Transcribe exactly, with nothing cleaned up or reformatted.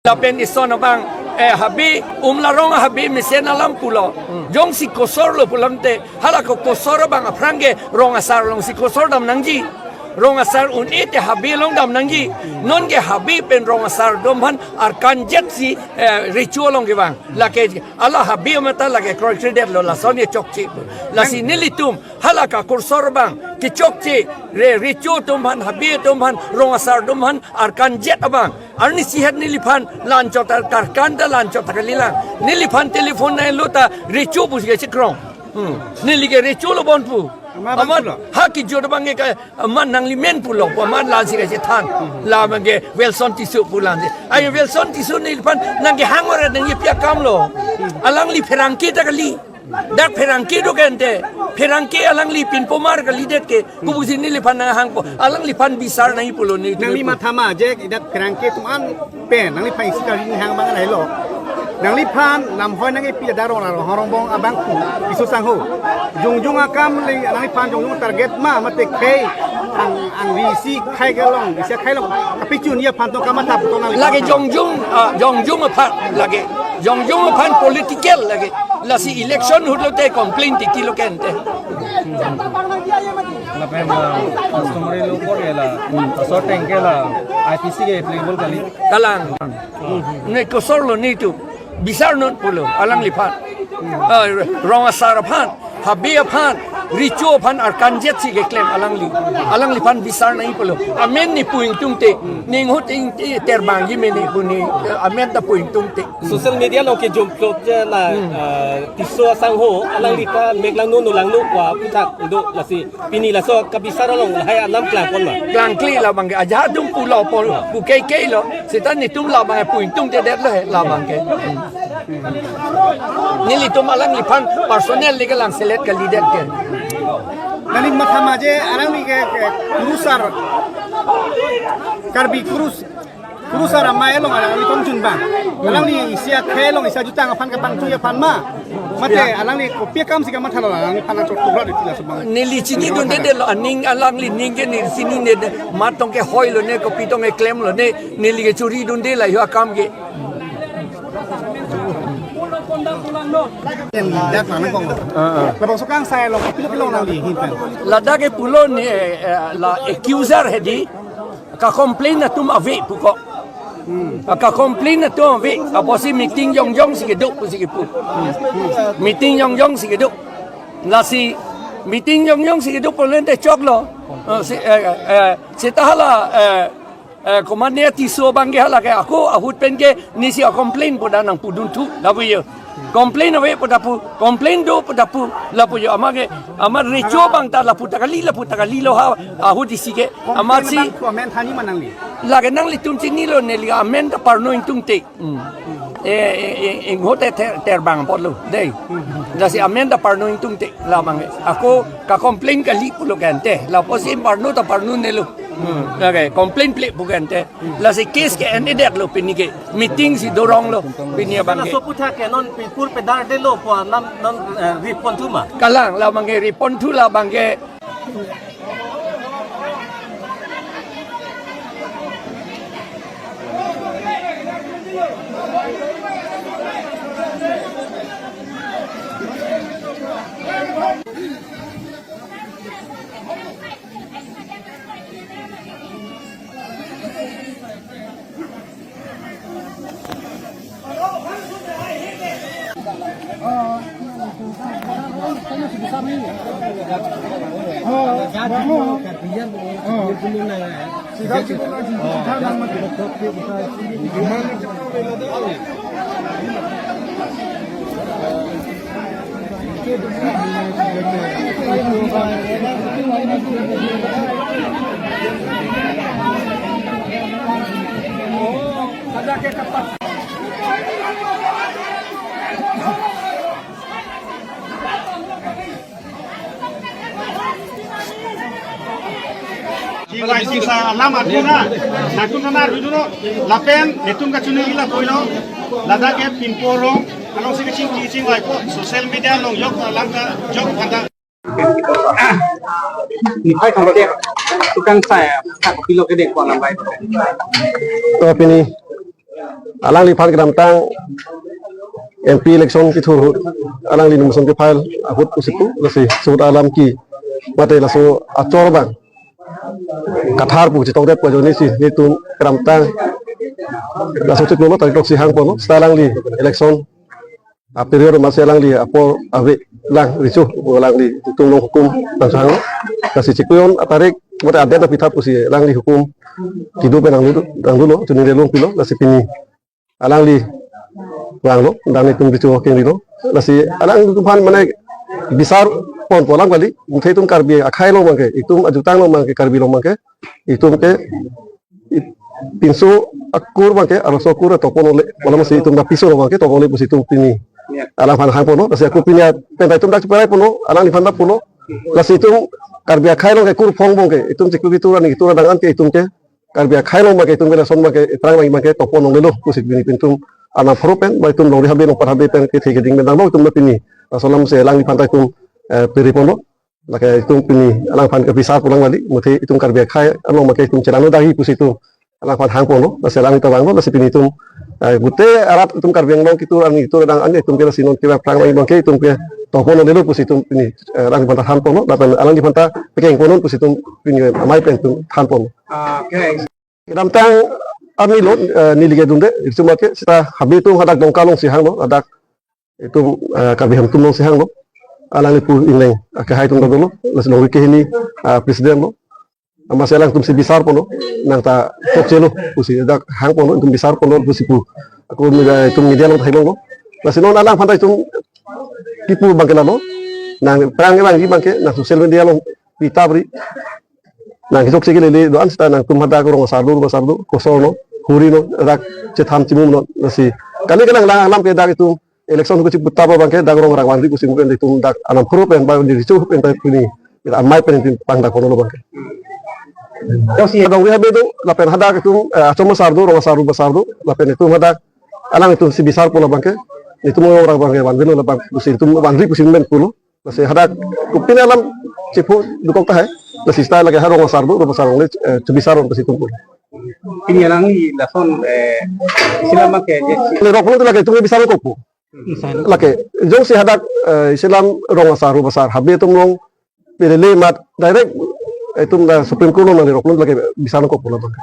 Lapen ison abang, eh, habe, umlarong habe mesen alam pulo. Jongsi kosor lo pulote, hala ko kosor abang aphrang ke rong asar alongsi kosor dam nangji. Rong asar un-e te habe along dam nangji. Non ke habe pen rong asar atum aphan arkan jetsi, eh, recho along kevang. Lake hala habe mata lake kroikredet lo lason kechokche. Lasi nelitum hala ka kosor abang kechokche, re, recho atum aphan, habe atum aphan, rong asar atum aphan arkan jet abang. Arnisi het neliphan la-anchot ta karkan ta la-anchot ta kalilang. Neliphan telephone nanglo ta recho pusi kechekrong. Hmm. Neli ke recho lo bon pu. Amat amat pulo. Ha kejut abang ke amat nangli men pulo pu amat lansi kachethan. La abang ke Welson Tisso pu lansi. Ai Welson Tisso neliphan nangkehang ora nangkepi akam lo. Alangli pherangke ta kali. Dak pherangke do kente. Pherangke alangli pinpomar kalidet ke. Kopusi neliphan nanghangpo. Alangliphan bisar nangji pulo ne. Nangli matha ma je dak pherangke atum an pen nangliphan isi kali hang abang lahelo. Nangliphan lamhoi nangkepi dak rong rong horong bong abang pu Tisso sangho. Jongjong akam le nangliphan jongjong target ma mate khei ang, ang isi khei kelong, isi khei long. Kapichun ya aphan tong kamatha puton nangli. Lake jongjong, ah, jongjong aphan lake. Jongjong aphan political lake. Lasi election ahut lote complain titi lo kente. Lapen, ah, customary law court ke la, asor ateng ke la, I P C ke applicable kali. Kalang. Ne kosor lo netum. Bisar non pulo, alangliphan. Ah, rong asar aphan, habe aphan, recho aphan arkan jetsi keklem alangli. Alangliphan bisar nangji pulo. Amen ne pu ingtungte, ne inghut ingti terbangji mene pu ne, eh, amen ta pu ingtungte. Social media along kejom plot je la, eh, Tisso asangho, alangli ta mek langno no langno pu aphuthak do lasi. Pini laso kabisar along lahai alam klangpon ma? Klangkle la abang ke ajahak atum pulo pon pu keikei lo. Seta netum la abang ke pu ingtungtedet lo he la abang ke. Nelitum alangliphan personal le kelang selet kalidet ke. Nangli matha ma je alangli ke, ke kurusar Karbi kurus Kurusar amei along alangli kongchun bang. Alangli isi akhei along isi ajutang aphan kepangthu aphan ma. Mate alangli kopi akamsi kamatha lo alangliphan chot tubra di tila subang. Neli chinidunde lo aning alangli ning ke neli chinine mat tong kehoi lo ne kopi tong keklem lo ne neli ke churidunde la yo akam ke. Dak mana kong. Ah, ah. Labang sukang sai along kopi lo kelong nangli hin pen. Ladak ke pulo ne, eh, la accuser hedi. Ka-complain atum ave puko. Hmm. Ka-complain atum ave. Apotsi meeting jongjongsi kedo pusi kepu. Hmm. Meeting jongjongsi kedo. Lasi meeting jongjongsi kedo pulote choklo. Eh, si, eh, eh, seta hala, eh, eh, komatne Tisso abang ke hala ke ako ahut pen ke nisi a-complain pu da nangpudunthu lapu yo. Complain ave pu da pu, complain do pu da pu, lapu yo amat ke, amat recho abang ta lapu ta kali, lapu ta kali lo ha, ahut isi ke, amatsi. Complain abang pu amen thanji ma nangli? Lake nanglitum chinilo neli amen ta parno ingtungte. Hmm. Eh, eh, eh, eh, inghut te ter, terbang apotlo, dei. Lasi amen ta parno ingtungte, la abang ke. Ako ka-complain kali pulo kente, la apotsi parno ta parno nelo. Hmm. Lake, complain ple pu kente. Lasi case ke-endet lo pini ke. Meeting si dorong lo pini abang ke. Laso aphuthak ke non pipur pedar de lo pu alam non, eh, riponthu ma? Kalang la abang ke riponthu la abang ke. Chingvai chingsa alam atum na, natum na ruiduno, lapen netum kachini ila koilo, ladak ke pinpo rong, alongsi kachingki chingvai ko, social media along yok alam kajok kata. Ni pai kang ko dia, tukang saya, tak pilo ke dek ko alam bai. To pini Alangliphan kedamtang M P election kethur ahut, alangli nomination ke-file ahut pusi pu, lasi suhut alam ke mate laso achor abang kathar pu chetongdet pu ajoine si nelitum kedamtang laso chiklo lo tarik throksi hangponlo, seta alangli election a-period amatsi alangli apor avelang recho, alangli itum along hukum nangchehanglo. Lasi chiklo jon atarik mate adet apitha pusi alangli hukum kedo pen nangdun, nangdunlo, chuningri longpilo, lasi pini alangli vanglo, dak nelitum recho kengrilo. Lasi alangliphan mane bisar ponpo alam kali, muthe itum Karbi akhei along abangke, itum ajutang along abangke, Karbi along abangke, itum ke, it-, pinso akur abangke, arloso akur topon ole, wala masi itum ta piso along abangke topon ole pusi itum pini Ya. alangphan hangponlo, lasi ako pini pen ta itum dak cheparai ponlo, alangliphan ta ponlo, lasi itum Karbi akhei along ke kur phong abangke, itum chiklo kitur ani kitur adang an ke itum ke, Karbi akhei along abangke itum ke lason abangke, iprang abang abangke topon longlelo pusi pini itum arnam pharo pen, ba itum longri habe longpat habe pen kethe keding pen damlo itum ta pini. Laso alam si alangliphan ta itum, eh, piri ponlo. Lake itum pini alangphan ke bisar pu alam kali, muthe itum Karbi akhei along abangke itum chelang lo dagi pusi itum alangphan hangponlo, lasi alang ta vanglo, lasi pini itum, eh, gute arat itum Karbi Anglong kitur ani kitur adang an itum ke lasi non ke aphrang abangke itum ke topon longlelo pusi itum pini, eh, alangliphan ta thanponlo, lapen alangliphan ta pekeng ponnon pusi itum pini amei pen itum thanponlo. Okay. Kedamtang arni lo, eh, neli kedunde, itum ke seta habe atum hadak Dongka alongsi hanglo, hadak itum, eh, Karbi Hemtum alongsi hanglo. Alangli pu ingleng, eh, kehai atum ta dolo, lasi longri kehini, eh, president lo. Amatsi alangtum si bisar ponlo, nang ta chokchelo pusi dak hangponlo, itum bisar ponlo pusi pu. Ako media, itum media along ta heilonglo. Lasi non alangphan ta itum kipu abangke lalo, nang aphrang abang abangke nang social media along pitap ri, nang kechokche kelele do-an seta nangtum hadak rong asar do, rup asar do, koson lo, huri lo, dak chethan chimum lo, lasi kali kelang lang alam ke dak itum election ahut chiputap abangke dak rong rang vanri pusi pu pen itum dak arnam pharo pen ba di recho pen ta pini amei pen itum pangdak ponlo abangke. Jongsi longri habe do, lapen hadak itum, eh, achom asar do, rong asar rup asar do, lapen itum hadak alangtum si bisar ponlo abangke, itum rong rang abangke vanvelo labang pusi itum vanri pusi men pulo. Lasi hadak kopine alam chepho dokok tahai. Lasi seta lake ha rong asar do, rup asar along le, eh, chebisar ponlo pusi itum pulo. Pini alangli lason, eh, isi alam abangke je si Lake rok pulo lake itum bisar kokpo. Lake jongsi hadak, eh, isi alam rong asar rup asar habe atum along pelele amat direct itum ta Supreme Court along nangle rok pulo lake bisar kokpo labang.